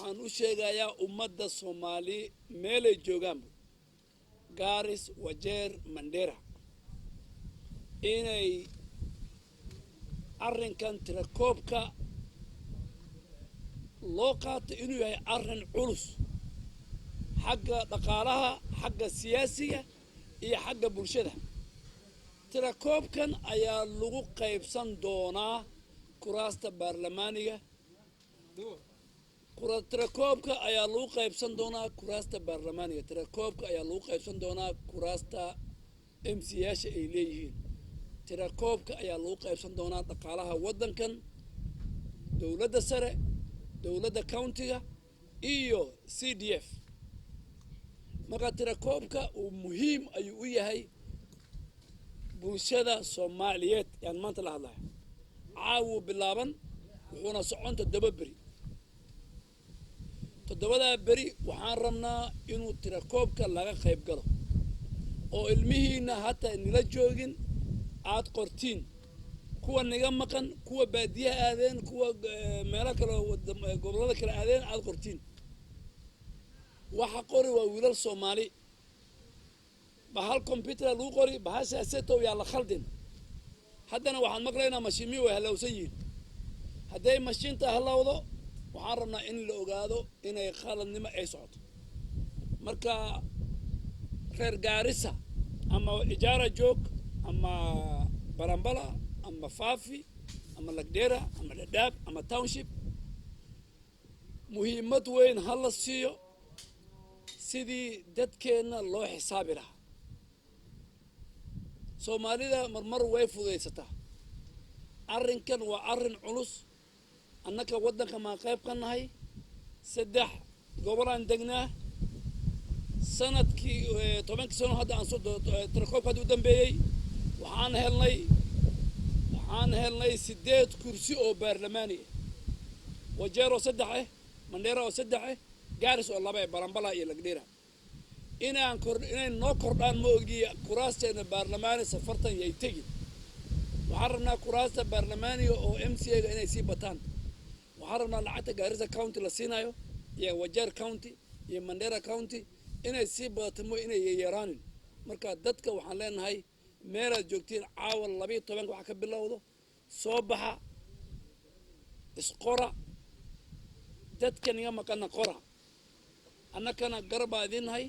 Waxaan u sheegayaa ummadda Soomaali meelay joogaanba, Gaaris, Wajeer, Mandera, inay arrinkan tirakoobka loo qaato inuu yahay arrin culus, xagga dhaqaalaha, xagga siyaasiga iyo xagga bulshada. Tirakoobkan ayaa lagu qaybsan doonaa kuraasta baarlamaaniga. Tirakoobka ayaa lagu qaybsan doonaa kuraasta baarlamaaniga. Tirakoobka ayaa lagu qaybsan doonaa kuraasta MCA-yaasha ay leeyihiin. Tirakoobka ayaa lagu qaybsan doonaa dhaqaalaha waddankan, dowladda sare, dowladda county-ga iyo CDF. Marka tirakoobka uu muhiim ayuu u yahay bulshada Soomaaliyeed yaan maanta la hadlaya. Caawuu bilaaban, wuxuuna socon 7 beri. 7-daa beri waxaan rabnaa inuu tirakoobka laga qayb galo oo ilmihiina hataa nila joogin aad qortiin, kuwa naga maqan, kuwa baadiyaha aadeen, kuwa meelo kale, gobollada kale aadeen, aad qortiin. Waxa qori waa wiilal Soomaali. Bahal computer lagu qori, bahasha setow yaa la khaldin. Haddana waxaan maqlaynaa mashiimihi way halowsan yihiin. Hadday mashiinta halowdo, waxaan rabnaa in la ogaado inay khaladnimo ay socoto. Marka reer Gaarisa, ama Ijaara joog, ama Balambala, ama Faafi, ama Lagdera, ama Dhadhaab, ama township, muhiimad weyn ha la siiyo sidii dadkeenna loo xisaabi lahaa. Soomaalida marmar way fudaysataa. Arrinkan waa arrin culus. Annaka waddanka maan qayb ka nahay. Saddex gobolaan degnaa. Sanadkii 10-kii sano hadda aan soo tirakoobka hadda u dambeeyey, waxaan helnay sideed kursi oo baarlamaani ah: Wajeer oo saddex ah, Mandheera oo saddex ah, Gaaris oo laba ah, Balambala iyo Lagdheera. Inaan kor inay noo kordhaan ma ogiye, kuraasteena baarlamaani safartan yay tegin. Waxaan rabnaa kuraasta baarlamaaniga oo MCA-ga inay sii bataan. Waxaan rabnaa lacagta Gaarisa County la siinayo iyo Wajeer County iyo Mandera County inay sii badato, mo inay yaraanin. Marka dadka waxaan leenahay, meelaad joogtiin, caawa 12-ka waxa ka bilowdo, soo baxa, isqora, dadka niga maqana qora. Annakana garab baa idin nahay.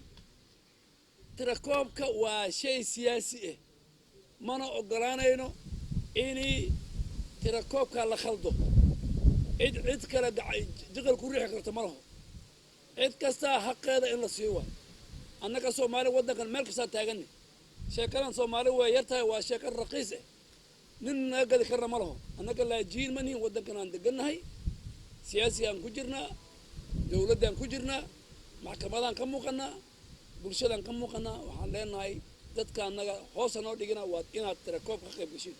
Tirakoobka waa shay siyaasi ah, mana ogolaanayno inii tirakoobka la khaldo. Cid cid kale jiqal ku riixi karto ma laho. Cid kastaa xaqeeda in la sii waayo. Annaka Soomaali waddankan meel kastaa taagani. Sheekadan Soomaali way yar tahay, waa sheeko raqiis ah, nin naga gadi karna ma laho. Annaga laajiin ma nihin, waddankan aan degannahay. Siyaasigaan ku jirnaa, dowladdaan ku jirnaa, maxkamadaan ka muuqanaa, bulshadaan ka muuqanaa. Waxaan leenahay dadka annaga hoosa noo dhigina, waad inaad tirakoob ka qayb gashiin.